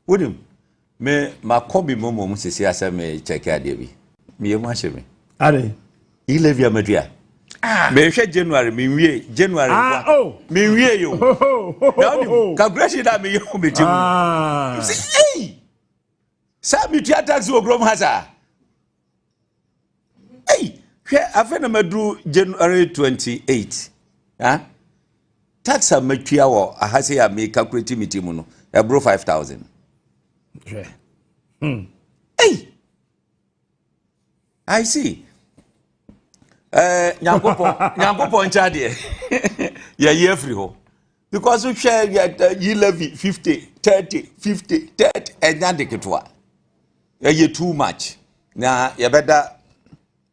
Wonim, me makɔ bi mmom sisi asɛ me kyɛkɛ adeɛ bi, meyɛ mu ahyɛ me. Ade. E-levy amatua. Mehwɛ January, menwie January Ah, nkoa. oh. Menwie yi o. Na wonim calculation na meyɛ wɔ me ti mu sɛ, ei, saa metua tax wɔ kurom ha saa. Ei, hwɛ, afei na maduru January 28. Ah? Tax a matua wɔ aha sɛ a me calculate me ti mu no, ɛboro 5000. Hwɛ. Ei, I see. Nyankopɔn nkyɛ adeɛ yɛyi afiri hɔ because hwɛ, yɛ e-levy 50 30 50 30, ɛnya de ketewa, ɛyɛ too much. Na yɛbɛda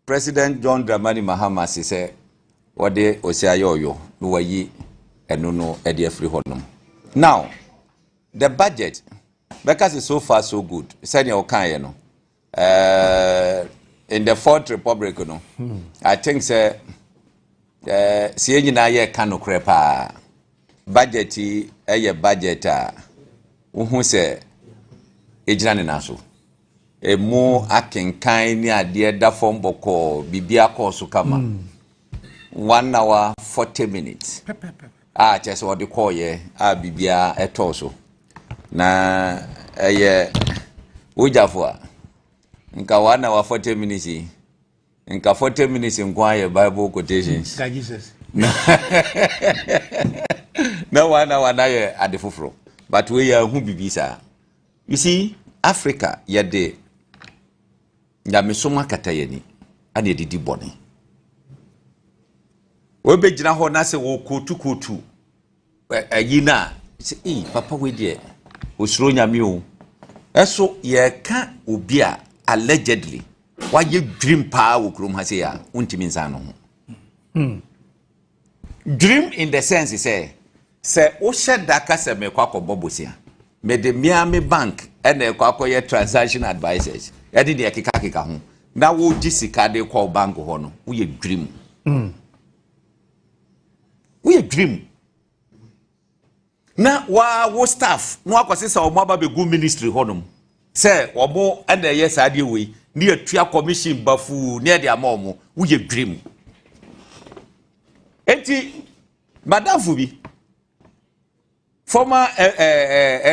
President John Dramani Mahama se sɛ wɔde osi ayɛ ɔyɔ na wayi ɛno no ɛde afiri hɔ nom. Now the budget, bɛka sɛ so far so good. Sɛnea ɔkaeɛ no, in the Fourth Republic no, I think sɛ sɛ yɛn nyinaa yɛreka nokorɛ paa, budget yi ɛyɛ budget a wohu sɛ ɛgyina ne nan so, emu akenkan ne adeɛ da fam bɔkɔɔ, biribi akɔɔ so kama. 1 hour 40 minutes a kyerɛ sɛ ɔde kɔɔyɛ a biribiara ɛtɔɔ so, na ɛyɛ wogyafo a nka 1 hour 40 minutes yi, nka 40 minutes nko ayɛ Bible quotations. Ka Jesus. Na 1 hour na yɛ ade foforɔ, but wei yɛ ahu bibi saa. You see, Africa, yɛde nyamesom akata yɛn ani ana yɛdidi bɔne. Wɔbɛgyina hɔ na sɛ wɔkootu kootu ɛyi no a sɛ, ei, papa wei deɛ osuro Nyame o. Ɛso yɛka obi a allegedly wayɛ dwirim paa wɔ kurom ha sɛ a wontumi nsan no ho dwirim, in the sense sɛ wohyɛ da ka sɛ mekɔ akɔbɔ bosia, mede mmea me bank ɛna ɛkɔ akɔyɛ transaction advisors ɛde deɛ ɛkekakeka ho na wogye sika de kɔ bank hɔ no, woyɛ dwirim, woyɛ dwirim. Na waa wo staff na wakɔse sɛ ɔmo aba bɛgu ministry hɔnom sɛ ɔmo ɛna ɛyɛ saa adeɛ wei ne yɛtua commission bafuu ne yɛde ama ɔmo, woyɛ dwirim. Eti madamfo bi, former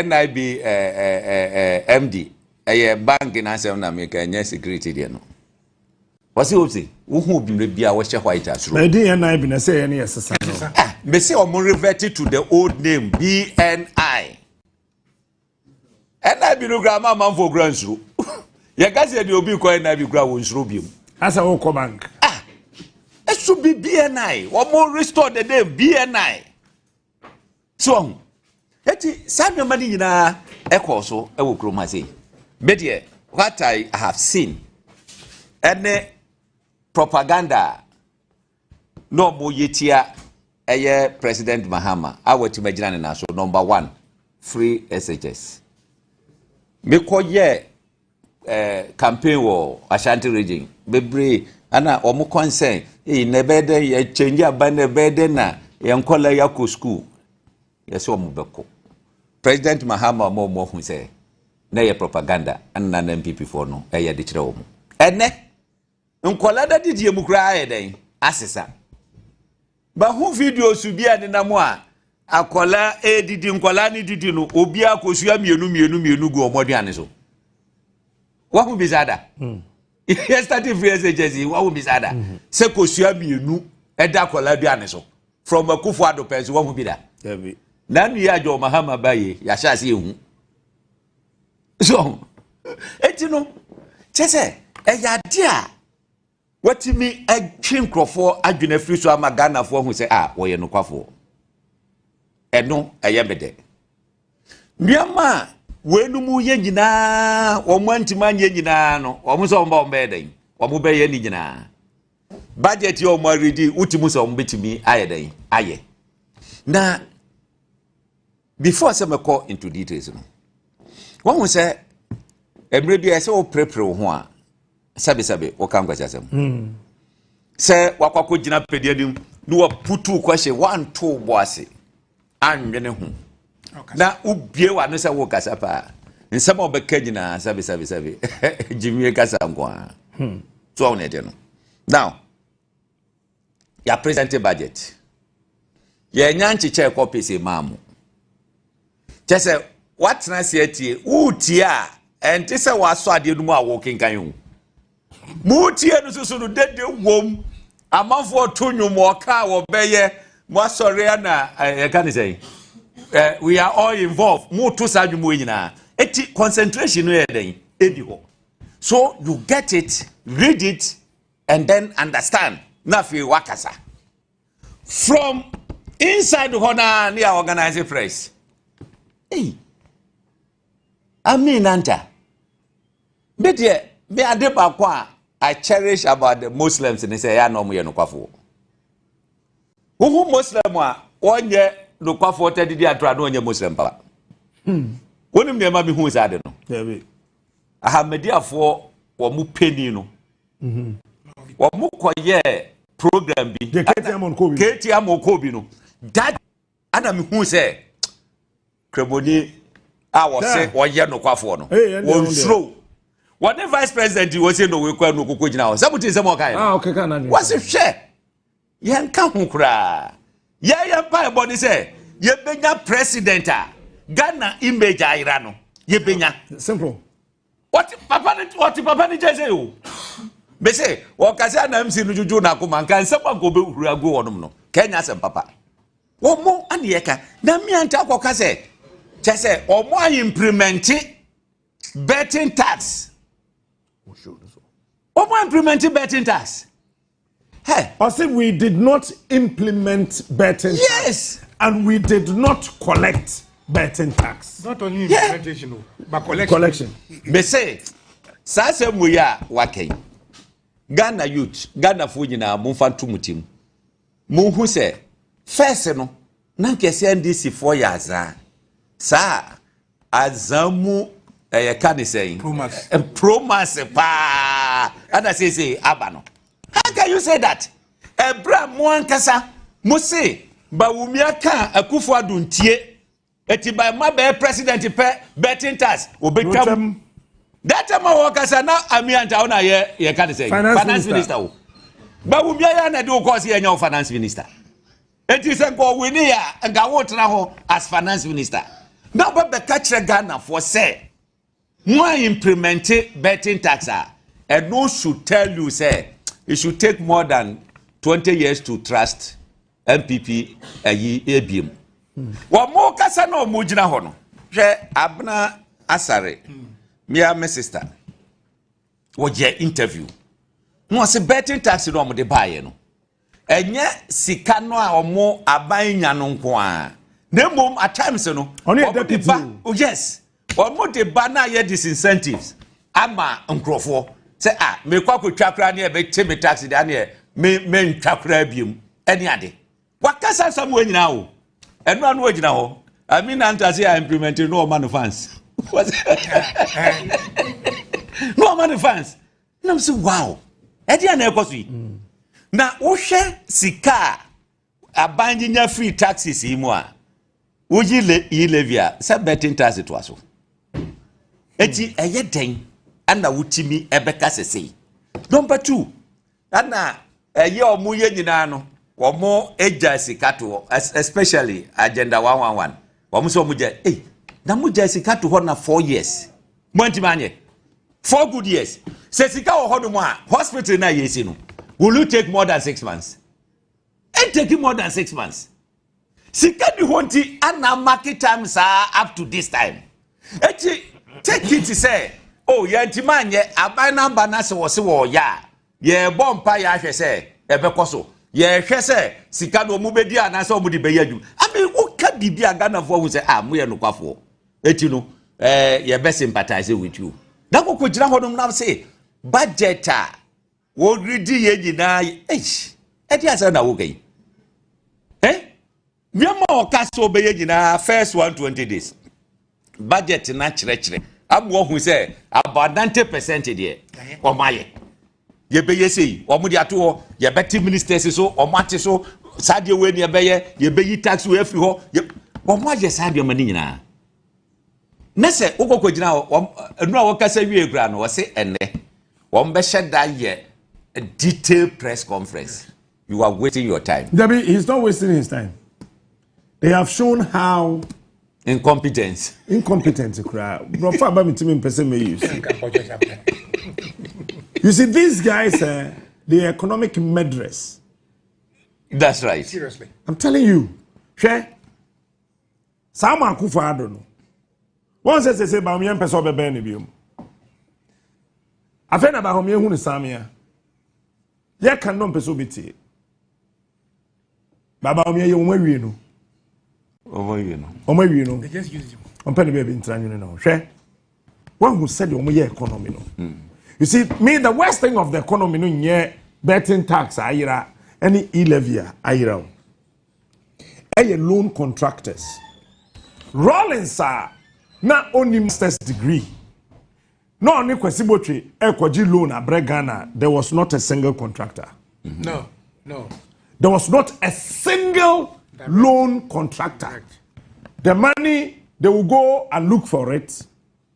NIB MD, ɛyɛ bank n'asɛm na meka, ɛnyɛ security deɛ no, wɔsi o sɛ wohu obi mmerɛ bi a wɔhyɛ white asoro. Na ɛdin yɛ nan bi na sɛ yɛ ne yɛ sesa no. Ah, mesi ɔmo revert to the old name, BNI. NIB no kura ama amanfo kura nsuro. Yɛka sɛ deɛ obi kɔ NIB kura wɔ nsuro biom. Asa wokɔ bank. Ah, ɛso bi BNI, wɔn restore the name BNI so ɔho. Eti saa nneɛma no nyinaa ɛkɔɔ so ɛwɔ kurom ha sei. Me deɛ, what I have seen ɛne propaganda a na ɔmo yɛ tia ɛyɛ President Mahama a watumi agyina ne nan so. Number one, free SHS. Mekɔ yɛ campaign wɔ Ashanti Region bebree, ana ɔmo concern ee na ɛbɛyɛ dɛ yɛ change aba na ɛbɛyɛ dɛ na yɛn nkɔla yɛ akɔ school, yɛsɛ ɔmo bɛkɔ. President Mahama, ɔmo ɔmo ɔho sɛ na yɛ propaganda ɛna na NPP foɔ no ɛyɛ de kyerɛ wɔn. Ɛnɛ nkɔla da didie mu koraa ayɛ dɛn asesa. Bahu videos bi a nenam a akɔla edidi, nkɔla ne didi no, obi akosua mmienu mmienu mmienu gu ɔmo aduane so. Wahu bi saa da? Yɛ starting free SHS yi, wahu bi saa da sɛ kosua mmienu ɛda akɔla aduane so from Akufo Addo pɛn so? Wahu bi da? Dabi. Nanu yɛ adwa Mahama ba yi, yɛahyɛ ase ehu so. Eti no kyɛ sɛ ɛyɛ ade a watumi atwe nkurɔfoɔ adwene afiri so ama Ghanafoɔ ahu sɛ a wɔyɛ nokwafoɔ. Ɛno ɛyɛ me dɛ. Nneɛma a weinom yɛ nyinaa, wɔn antumi anyɛ nyinaa no, wɔn nso wɔn ba wɔn bɛyɛ dɛn, wɔn bɛyɛ ne nyinaa. Budget yɛ wɔn aredi, wotumi sɛ wɔn bɛtumi ayɛ dɛn ayɛ. Na before sɛ mɛkɔ into details no, wɔn ho sɛ mmerɛ bi a ɛsɛ wɔpirepire wo ho a, sɛbesɛbe wɔka nkwasi asɛm sɛ wakɔ akɔgyina pɛdeɛ anim na waputu kɔhyɛ wanto bɔ ase anwene ho na wobie w'ano sɛ wokasa paa. Nsɛm a ɔbɛka nyinaa, sɛbi sɛbi sɛbi, gyimie kasa nko ara. So ɔwɔ ne ɛdeɛ no. Now, yɛ present budget. Yɛnya nkyekyɛ ɛkɔ pese maa mo. Kyɛ sɛ watena ase atie, woretie a, ɛnte sɛ wasɔ adeɛ no mu a wɔkenkan o. Moretie no soso no, dede wom. Amanfoɔ to nnwom, ɔka a wɔbɛyɛ mo asɔre ana yɛka ne sɛn, we are all involved. Moto saa nnwom wɔ nyinaa, eti concentration no yɛ dɛn ɛdi hɔ, so you get it, read it and then understand. Na afei wakasa from inside hɔ naa ne yɛ organize press. Hey, Amin Nanta, me deɛ, me ade baako a I cherish about the Muslims ne sɛ ɛyɛ ana ɔmo yɛ nokwafoɔ. Wohu Muslim a wɔnyɛ nokwafoɔ tɛ didi atora na ɔnyɛ Muslim papa. Wonim nneɛma mi hu saa de no. Dabi. Ahmadiyyafoɔ, wɔn mo panyin no, wɔn mo kɔyɛ program bi. De KT Amon kɔ bi. KT Amon kɔ bi no, that ana mi hu sɛ kremoni a wɔse wɔyɛ nokwafoɔ no, Hey, ɛnde wɔn ɛho deɛ. suro wɔne vice president wɔsi no wɔkɔ ɛnu okoko gyina hɔ sɛ mo ti nsɛm ɔka yɛ no. Ah, ɔkeka na. Wɔsi hwɛ, yɛnka ho koraa, yɛyɛ mpa ɛbɔ ne sɛ yɛbɛnya president a Ghana image ayera no yɛbɛnya. Simple. Wɔte papa ne, wɔte papa ne kyɛn sɛ o bese wɔkasa na MC no dwodwo n'akoma nka nsɛm a nka ɔbɛhuru agu wɔnom no kɛnya asɛm papa. Wɔn mo ane yɛka na mmea nta akɔka sɛ kyɛ sɛ wɔn a implement betting tax, wɔn a implement betting tax. Hey. Ɔse we did not implement betting tax. And we did not collect betting tax. Not only implementation o, but collection. Collection. Bese saa asɛm wo yi a waka yi, Ghana youth, Ghanafoɔ nyinaa, momfa nto mo tim, monhu sɛ first no na nkɛsɛ NDC foɔ yɛ azaa, saa azaa mu ɛyɛ ka ne sɛn? Promax. Promax paa ɛna seesei aba no. How can you say that? Ɛberɛ a mo ankasa mo se Bawumia ka Akufo Addo ntie eti ba ma bɛyɛ president pɛ, betting tax obetwam. Otwam. That time a wɔkasa na Amianta wo na yɛ yɛka ne sɛ Finance finance minister. Minister wo Bawumia yɛ na de wo kɔɔ sɛ yɛnyɛ wo finance minister, eti sɛ nka ɔwini a nka wotena hɔ as finance minister na wobɛbɛka kyerɛ Ghanafoɔ sɛ mo a implement betting tax a, ɛno should tell you sɛ it should take more than 20 years to trust NPP. Ɛyi ebiem wɔn mo kasa na wɔn gyina hɔ no, hwɛ Abena Asare, mia me sister, wɔyɛ interview na wɔsɛ betting tax no a wɔde baayɛ no, ɛnyɛ sika no a wɔn aban nya no nko ara, na mmom at times no Ɔno yɛ wɔn de deputy ba o. Oh yes, wɔn de ba na ayɛ disincentives ama nkurɔfoɔ sɛ a mekɔ akɔtwa koraa ne ɛbɛte me tax deɛ aneɛ me mentwa koraa biem. Ɛne ade wakasa nsɛm wɔ nyinaa o, ɛno ano wɔgyina hɔ Ami na ntase a implement no, ɔma no fans na ɔma no fans nam sɛ wow, ɛdeɛ a na ɛkɔ so yi. Na wohwɛ sika a aban gyinya free taxes yi mu a woyi le yi levy a sɛ betting tax toa so, eti ɛyɛ dɛn ɛna wotumi ɛbɛka sese? Number two, ɛna ɛyɛ ɔmo yɛ nyinaa no, wɔn agya sika to hɔ, especially Agenda 111. Wɔn nso wɔn gya ee na mo gya sika to hɔ na 4 years mo ntumi anyɛ 4 good years sɛ sika wɔ hɔ nom a, hospital na yɛsi no, will you take more than 6 months? It take more than 6 months. Sika di hɔ nti ana market time saa up to this time. Eti take it sɛ oh, yɛn ntumi anyɛ aban namba na sɛ wɔsi wɔɔyɛ a, yɛbɔ mpa yɛ ahwɛ sɛ ɛbɛkɔ so, yɛhwɛ sɛ sika no ɔmo bɛdi anaasɛ ɔmo de bɛyɛ adwuma. Ami woka biribi a Ghanafoɔ ho sɛ ah, moyɛ nokwafoɔ, eti no yɛbɛ sympathize with you. Na koko gyina hɔ nom nam sɛ budget a wɔredi yɛn nyinaa, eish, ɛdi asɛ na woka yi nneɛma a ɔka sɛ ɔbɛyɛ nyinaa first 120 days budget na kyerɛkyerɛ ama ɔhu sɛ about 90% deɛ ɔmo ayɛ. Yɛbɛyɛ sei, ɔmo de ato hɔ, yɛbɛte ministers so, ɔmo ate so saa deɛ wei ni yɛbɛyɛ, yɛbɛyi tax wei afiri hɔ, ɔmo ayɛ saa nneɛma no nyinaa. Ne sɛ wokɔkɔ gyina hɔ, wɔn ɛnu a wɔkasa wie kura no, wɔse ɛnɛ wɔn bɛhyɛ da yɛ a detailed press conference. You are wasting your time. Debbie, he's not wasting his time. They have shown how incompetence. Incompetent kura. Brɔfo aba mi ti mi mpɛ sɛ mi use. You see, these guys, they are economic murderers. That's right. Seriously. I'm telling you. Hwɛ, saa ma Akufo Addo no. Wɔn sɛ Bawumia mpɛ sɛ ɔbɛbɛn ne bio. Afei na Bawumia hu ne samia. Yɛ kan no mpɛ sɛ ɔbɛtie. Bawumia yɛ wɔn awie no. Wɔn awie no. Wɔn awie no. They just use him. Ɔmpɛ ne baabi ntena nwene no. Hwɛ, wɔn hu sɛdeɛ wɔn yɛ economy no. You see, me, the worst thing of the economy no nyɛ betting tax ayera ɛne e-levy a ayera o. Ɛyɛ loan contractors. Rawlings a na oni master's degree na ɔne Kwasi Botwe ɛkɔgye loan abrɛ Ghana, there was not a single contractor. No. There was not a single loan contractor. Correct. The money, they will go and look for it,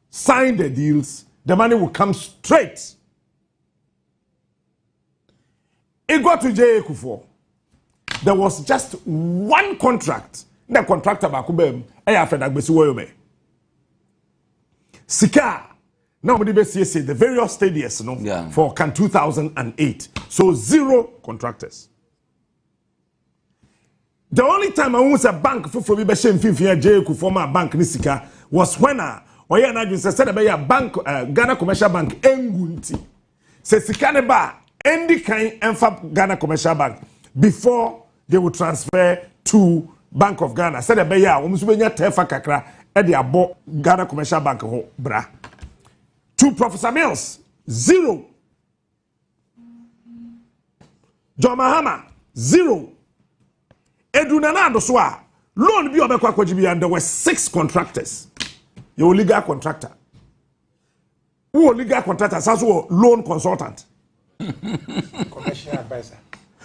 sign the deals, the money will come straight. It got to J.A. Kufuor. There was just one contract. The contractor baako bɛm ɛyɛ Alfred Agbesi Woyome. Sika na wɔde bɛsiesie the various stadiums no for CAN 2008. So zero contractors. The only time I was a bank foforɔ bi bɛhyɛ mfimfini a J.A. Kufuor ma bank ne sika was when a ɔyɛ n'adwene sɛ sɛdeɛ ɛbɛyɛ a bank Ghana Commercial Bank engu, nti sɛ sika ne ba a, ɛndi kan ɛnfa Ghana Commercial Bank before they will transfer to Bank of Ghana, sɛdeɛ ɛbɛyɛ a wɔn nso bɛnya tɛɛfa kakra ɛde abɔ Ghana Commercial Bank ho bra. To Professor Mills, zero. John Mahama, zero. Edu Nana Addo so a, loan bi a ɔbɛkɔ akɔgye bi, and there were six contractors. Yɛwɔ legal contractor, wowɔ legal contractor, san so wɔ loan consultant, Commercial advisor.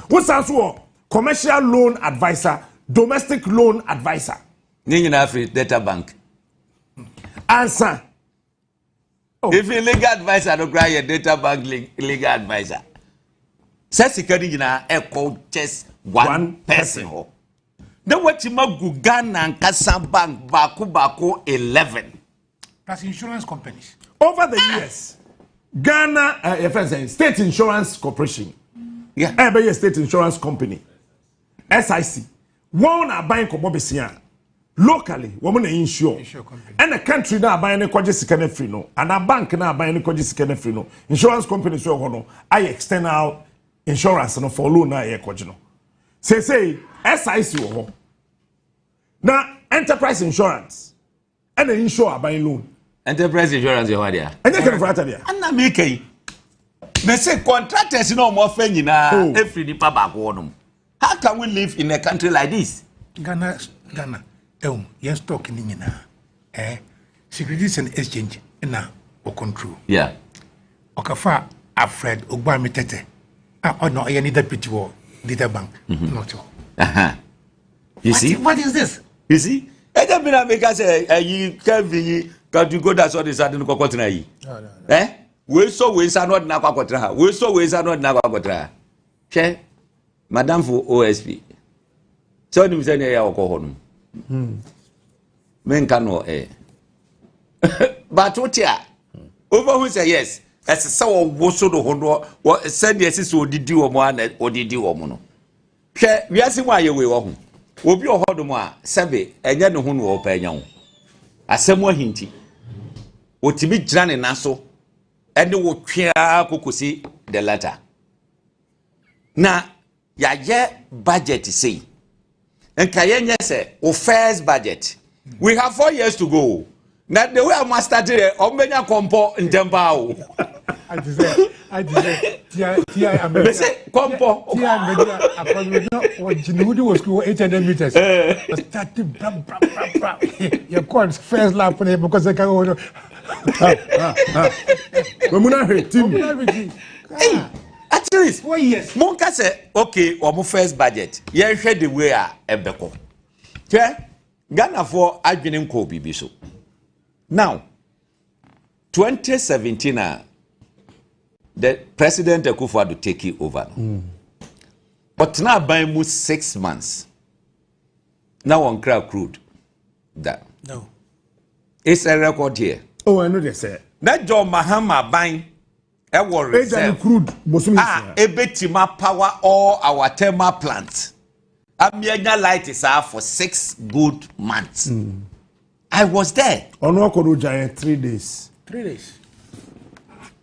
Wosan so wɔ commercial loan adviser, domestic loan adviser. Ne nyinaa firi Data Bank. Ansa. Oh. If legal adviser no kora yɛ Data Bank legal adviser, sɛ sika no nyinaa ɛkɔ just one person hɔ na watumi agu Ghana nkasa bank baako baako 11. Plus insurance companies. Over the years, Ghana yɛfrɛ sɛ State Insurance Corporation, ɛbɛyɛ State Insurance Company, SIC, wɔn na aban kɔbɔ besia locally, wɔn na insure. Insure company. Ɛna country na aban ne kɔgye sika no afiri no ana bank na aban ne kɔgye sika no afiri no, insurance company so ɛwɔ hɔ no ayɛ external insurance no for loan na yɛ kɔgye no. Seesei SIC wɔ hɔ na Enterprise Insurance ɛna insure aban loan. Enterprise Insurance yɛ hɔ adeɛ. Ɛnyɛ Ken Ofori-Atta deɛ? Ana meka yi, mese contractors na ɔmo afɛ nyinaa Oh. efiri nipa baako hɔ nom. How can we live in a country like this? Ghana, ɛwɔ yɛn stock ni nyinaa. Securities and Exchange na o control. Ɔkafa Alfred Ogbarmey Tetteh a ɔna ɔyɛ ne deputy wɔ Data Bank. Not hɔ. You What, see. What is this? You see, ɛjɛ bi na meka sɛ ɛyi Kevin yi katuko da sɔ de sa de no kɔkɔ tena yi ɛ wei sɔ wei nsa na ɔde n'akɔ akɔtena ha, wei sɔ wei nsa na ɔde n'akɔ akɔtena ha. Hwɛ, madamfo OSP sɛ ɔnim sɛ ne ɛyɛ a ɔkɔ hɔ nom menka no ɛ but wote a wobɛhu sɛ yes, ɛsɛ sɛ wɔwo so no ho no wɔ sɛdeɛ ɛsɛ sɛ ɔdidi wɔ mu a na ɔdidi wɔ mu no. Hwɛ, wiase mu a yɛwei wɔ ho, obi wɔ hɔ nom a sɛbe ɛnyɛ ne ho na wɔpɛ anya ho asɛm ahinti, wɔtumi gyina ne nan so ɛne wo twea kokosi the letter. Na yɛayɛ budget sei, nka yɛnyɛ sɛ wo first budget, we have 4 years to go na the way a start yɛ, ɔmo bɛnya kɔmpɔ ntɛm paa o. Ati sɛ tia tia amɛ. Bɛsɛ kɔmpɔ. Tia amɛ akɔni ɔgyina wudi wɔ school 800 meters. Start bra bra bra bra. Yɛ kɔ first lap ne yɛ bɛ kɔ sɛ kan wɔ no. Wɔn mu na hwɛ team. Hey, at least 4 years. Monka sɛ okay, ɔmo first budget, yɛnhwɛ the way a ɛbɛkɔ. Hwɛ, Ghanafoɔ adwene nkɔɔ biribi so. Now, 2017 a the President Akufo-Addo take over no, ɔtena aban mu 6 months na wɔn kra crude da. No. It's a record here. Oh, ɛno de sɛ. Na John Mahama aban ɛwɔ Eja ni reserve crude bosomi a nsia. ebetumi power all our thermal plants amianya light saa for 6 good months. I was there. Ɔno akɔ no gya yɛn 3 days. 3 days.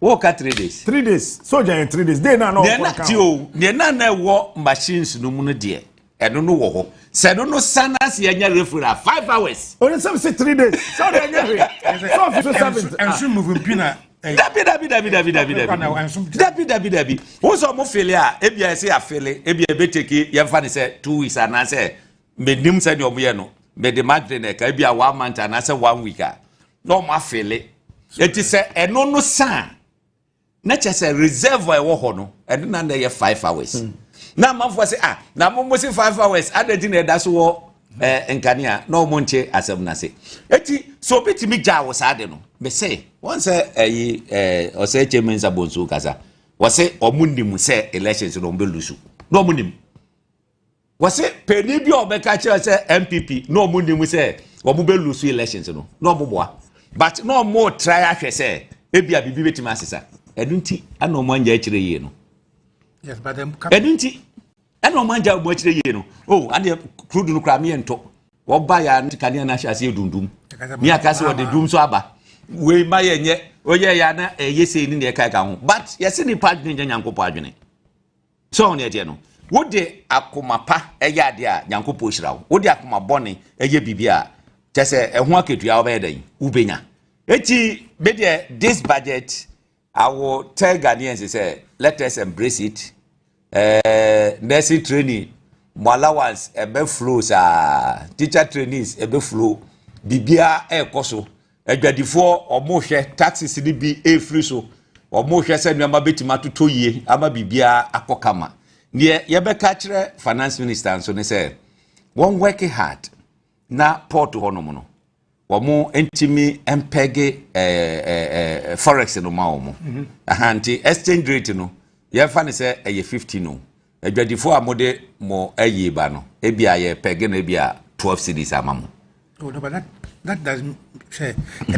Wɔɔka 3 days. 3 days so gya yɛn 3 days day na na Deɛ ɔkɔ na ka ti ho. o, deɛ na ɛwɔ machines no mu no deɛ, ɛno no wɔ hɔ sɛ ɛno no sana se yɛnya refill a 5 hours. Oni sɛm sɛ 3 days sɛ ɔde ɛnyɛ hwee sɛ ɔfi so seven. Ɛnso moving pin a. Dabi, dabi, dabi, dabi, dabi, dabi. Dabi, dabi, dabi. Wɔn sɛ ɔmo fill a, ebi a ɛsɛ afill, ebi a ebe take, yɛmfa ne sɛ 2 weeks anaasɛ menim sɛ deɛ ɔmo yɛ no, mede madwene na ɛka ebi a one month anaasɛ one week a na ɔmo afill. Eti sɛ ɛno no san na kyɛ sɛ reserve a ɛwɔ hɔ no, ɛno na ɛyɛ 5 hours na amanfoɔ sɛ, ah, na mo mo se 5 hours adanti na ɛda so wɔ nkanea na ɔmo nte asɛm n'ase. Eti so obi tumi gya wɔ saa de no mɛ wɔn sɛ ɛyi ɔsɛ kyɛ mensa bonsu kasa, wɔsɛ ɔmo nim sɛ elections no ɔmo bɛ lose, na ɔmo nim. Wɔsɛ panyin bi a ɔbɛka kyerɛ sɛ NPP na ɔmo nim sɛ ɔmo bɛ lose elections no na ɔmo boa, but na ɔmo try ahwɛ sɛ ebi a biribi bɛtumi asesa. Ɛno nti ɛna ɔmo anya akyerɛ yie no. Yes, but then. Ɛno nti ɛna ɔmo anya ɔmo akyerɛ yie no o. Adeɛ crude no koraa meyɛ ntɔ wɔba yɛ a, kanea no ahyɛ aseɛ dundum ne aka sɛ wɔde dum so aba. Wei ma yɛ nyɛ oyɛ yɛ ana ɛyɛ sei ne neɛ ɛka ɛka ho, but yɛsɛ nipa adwene nyɛ Nyankopɔn adwene. Sɛ ɔno ɛteɛ no, wode akoma pa ɛyɛ adeɛ a, Nyankopɔn hyira wo. Wode akoma bɔne ɛyɛ biribi a, kyɛ sɛ ɛho akatua wobɛyɛ dɛn wobɛnya. Eti medeɛ, this budget, I will tell Ghanaians sɛ let us embrace it. Nursing training mo allowance ɛbɛ flow saa, teacher trainees ɛbɛ flow, biribiara ɛɛkɔ so. Adwadifoɔ, ɔmo hwɛ taxes ni bi efiri so, ɔmo hwɛ sɛ nneɛma bɛtumi atotɔ yie ama biribiara akɔ kama. Neɛ yɛbɛka kyerɛ Finance Minister nso ne sɛ wɔn work hard na port hɔnom no, wɔn ntumi mpeg ɛɛ ɛɛ forex no ma wɔn. Aha nti exchange rate no, yɛfa ne sɛ ɛyɛ 15 o. Adwadifoɔ a mode mo ayi ba no, ebi a yɛ peg no, ebi a 12 cedis ama mo. Oh no, but that doesn't say. Me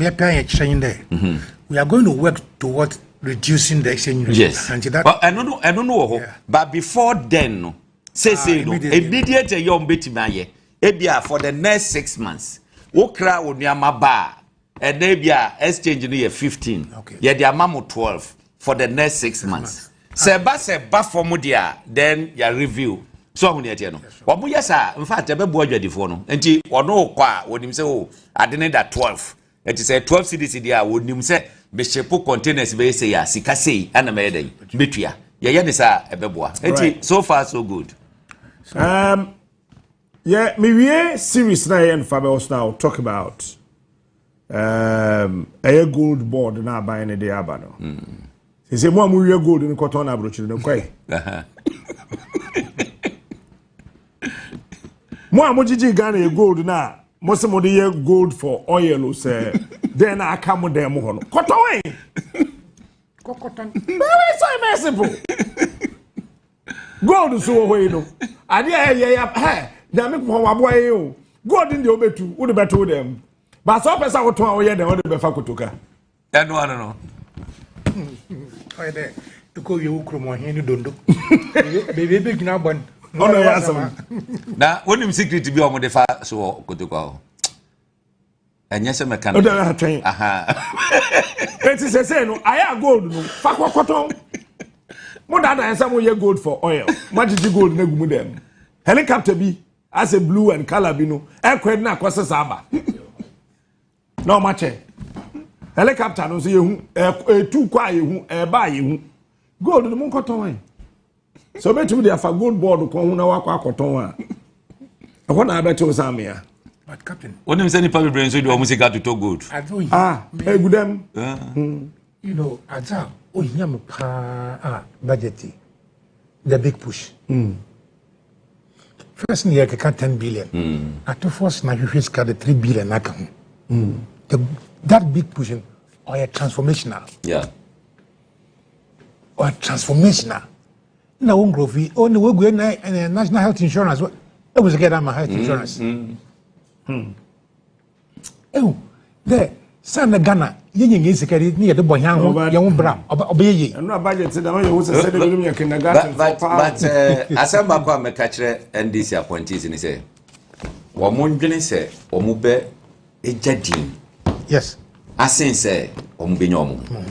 kyerɛ there. We are going to work towards reducing the exchange rate. Yes. And that Well, ɛno no wɔ hɔ. But before then no, seesei no, immediately. Immediate ɛyɛ ɔmo bɛtumi ayɛ, ebi a for the next 6 months, wokra wo nneɛma ba a, ɛnna ebi a exchange no yɛ 15, yɛde ama mo 12 for the next 6 months. Sɛ ɛba fam deɛ a, then yɛ review. So ɔmo deɛ teɛ no, wɔn yɛ saa. In fact, ɛbɛboa adwadifoɔ no. Nti ɔno kɔ a, wɔnim sɛ o ade ne da 12, ɛti sɛ 12 cedis deɛ a, wɔnim sɛ mehyɛpo containers bɛyɛ sei a, sika sei ɛna mɛyɛ dɛ mɛtua. Yɛyɛ ne saa, ɛbɛboa. Nti so far so good. Yeah, me series na yɛn fa bɛ also now talk about ɛyɛ Gold Board na aban ne de aba no. Sɛ mo a mo wie gold no kɔtɔn na aburokyire no kɔɛ. Mo a mo gyigyi Ghana yɛ gold na mo sɛ mo de yɛ gold for oil o, sɛ den na aka mo dan mo hɔ no kɔtɔn ɛ. Kɔkɔtɔn. Very so very simple. Gold so wɔ hɔ yi no, adeɛ a ɛyɛ yɛ hɛ Nyame kɔn waboa yi o. Gold deɛ wobɛtu wode bɛto wo dɛm baasa, wopɛ sɛ wotɔn a, woyɛ dɛn wode bɛfa kotoka. Ɛno ano no. Ɔyɛ dɛ ekɔ wie wo kurom ɔhen ne dondo. Beebi ebe gyina bɔ no. Ɔno yɛ asɛm. Na wonim secret bi a ɔmode fa so wɔ kotoka hɔ, ɛnyɛ sɛ mɛka no. Wode atwɛn. Aha. Eti sɛsɛ no ayɛ a, gold no fa kɔkɔtɔn. Mo daadaa sɛ moyɛ gold for oil, moagyegye gold no agu mu dɛm. Helicopter bi asɛ blue and colour bi no ɛkɔ na akɔsɛ saa aba na ɔmo akyɛ helicopter no nso. Yɛhu etu kɔ a, yɛhu ɛba a, yɛhu gold no. Mo nkɔtɔn ɛ sɛ obetumi de afa Gold Board kɔn ho na wakɔ akɔtɔn a, ɛhɔ na abɛtew san mea. But captain, Wonim sɛ nipa bebree nso de ɔmo sika totɔ gold. Adze ohia. Ah, egu dɛm. Adze a ohia me paa a budget yi, the big push. First ni yɛ keka 10 billion. Atofoɔ sena hwehwɛ sika de 3 billion aka ho. That big push no, ɔyɛ transformational. Ɔyɛ transformational. Na wo nkurɔfo yi, ɔ na wogu na national health insurance, ɛwɔ sɛ kɛda ama health insurance. Ehu dɛ san na Ghana yɛnyɛ nyɛ sika de ne yɛde bɔ yɛn ho yɛn ho bra, ɔbɛyɛ yie. Ɛno a budget dama yɛ wo sɛ sɛde binom yɛ kindergarten. But asɛm baako a mɛka kyerɛ NDC appointees ni sɛ wɔn ndwene sɛ wɔn bɛ egya din asen sɛ wɔn bɛnya wɔn ho.